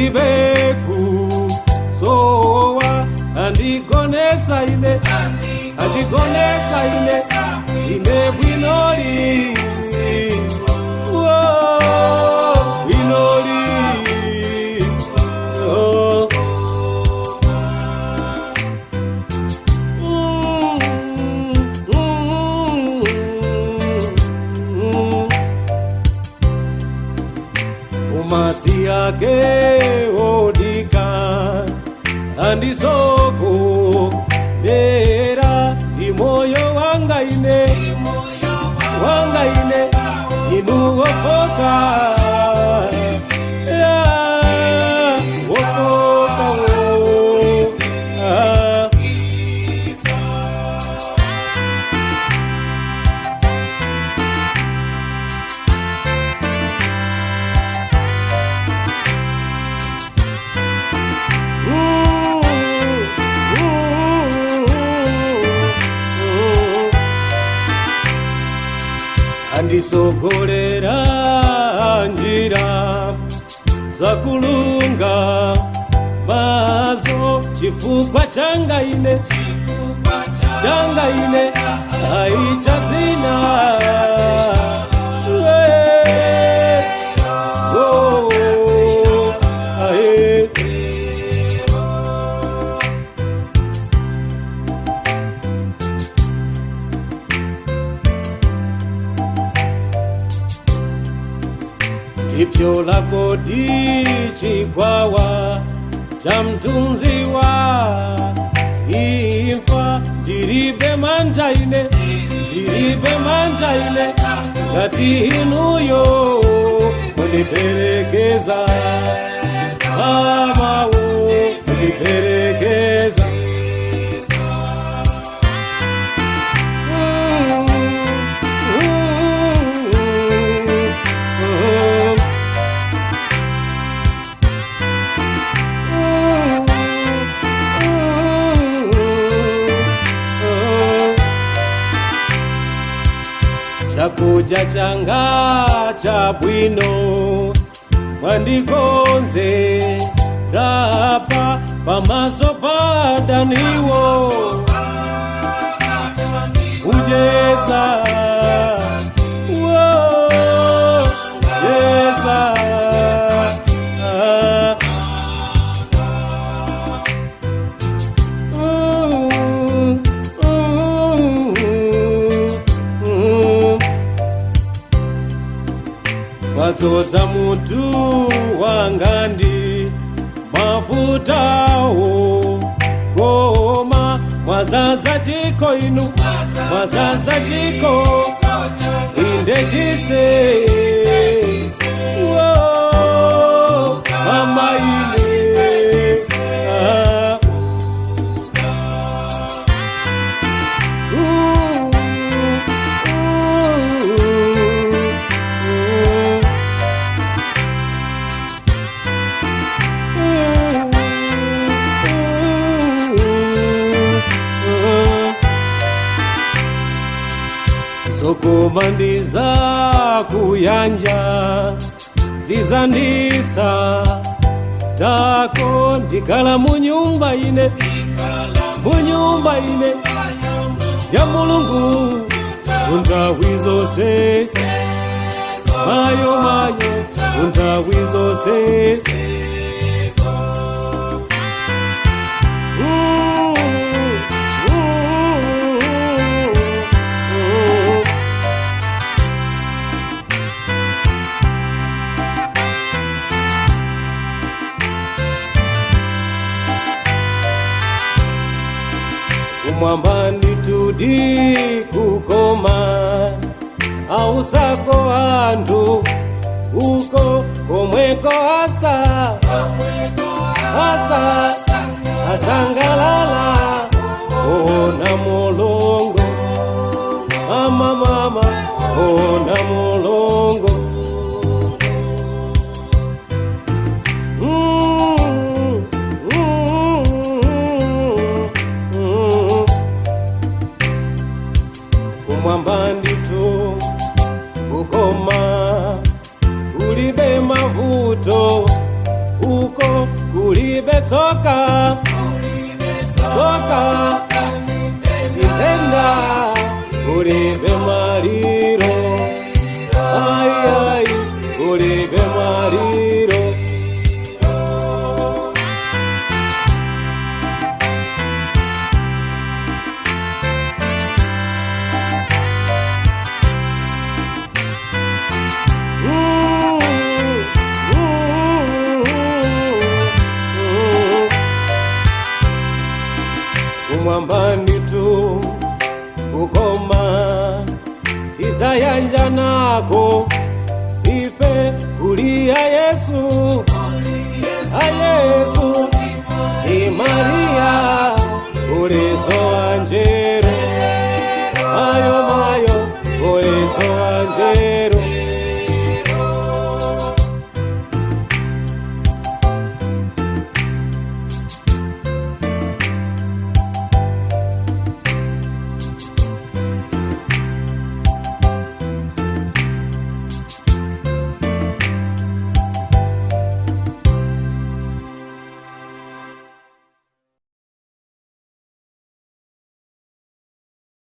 Ndilibe kusowa, andigonesa ine, andigonesa ine, ine bwinoli. Oh, bwinoli. Oh. Mm, mm, mm. Umadzi yake odika andisoko mera ndi moyo wanga ine, wanga ine, inuwofoka. Yeah, wofoka wo. Ah. Andisogolera njira zakulunga mazo, chifukwa changa ine, changa ine aichazina. Oh, ae. Ndipyo lako dichigwawa cha mtunzi wa imfa, ndiribe manja ine, ndiribe manja ine, ngati inuyo mundiperekeza, mamawo mundiperekeza. Mm, mm, mm, mm. Chakudya changa chabwino mwandikonze rapa pamaso padaniwo ujesa. Wo, yesa. Ah. Mm, mm, mm. Wadzodza mutu wanga ndi mafutawo, koma mwazaza chiko inu, mwazaza chiko inde chise. Wo, mama ine. Ah. Ooh, ooh, ooh. Zokoma ndiza kuyanja zizandisa tako, ndikhala munyumba ine, munyumba ine ya Mulungu munthawi zonse, mayo mayo, munthawi zonse. Mm, mm, mm. Kumwamba nditudi kukoma, ausako anthu uko komweko asa, asa asangalala ona mulungu, mama mama, ona mulungu. Mm, mm, mm. Kumwamba ndithu kukoma, kulibe mavuto uko. Kulibe tsoka, tsoka, nthenda, kulibe maliro, ai ai, kulibe maliro. Kumwamba ndithu kukoma, tidzayanja nako ife kuliya Yesu, a Yesu.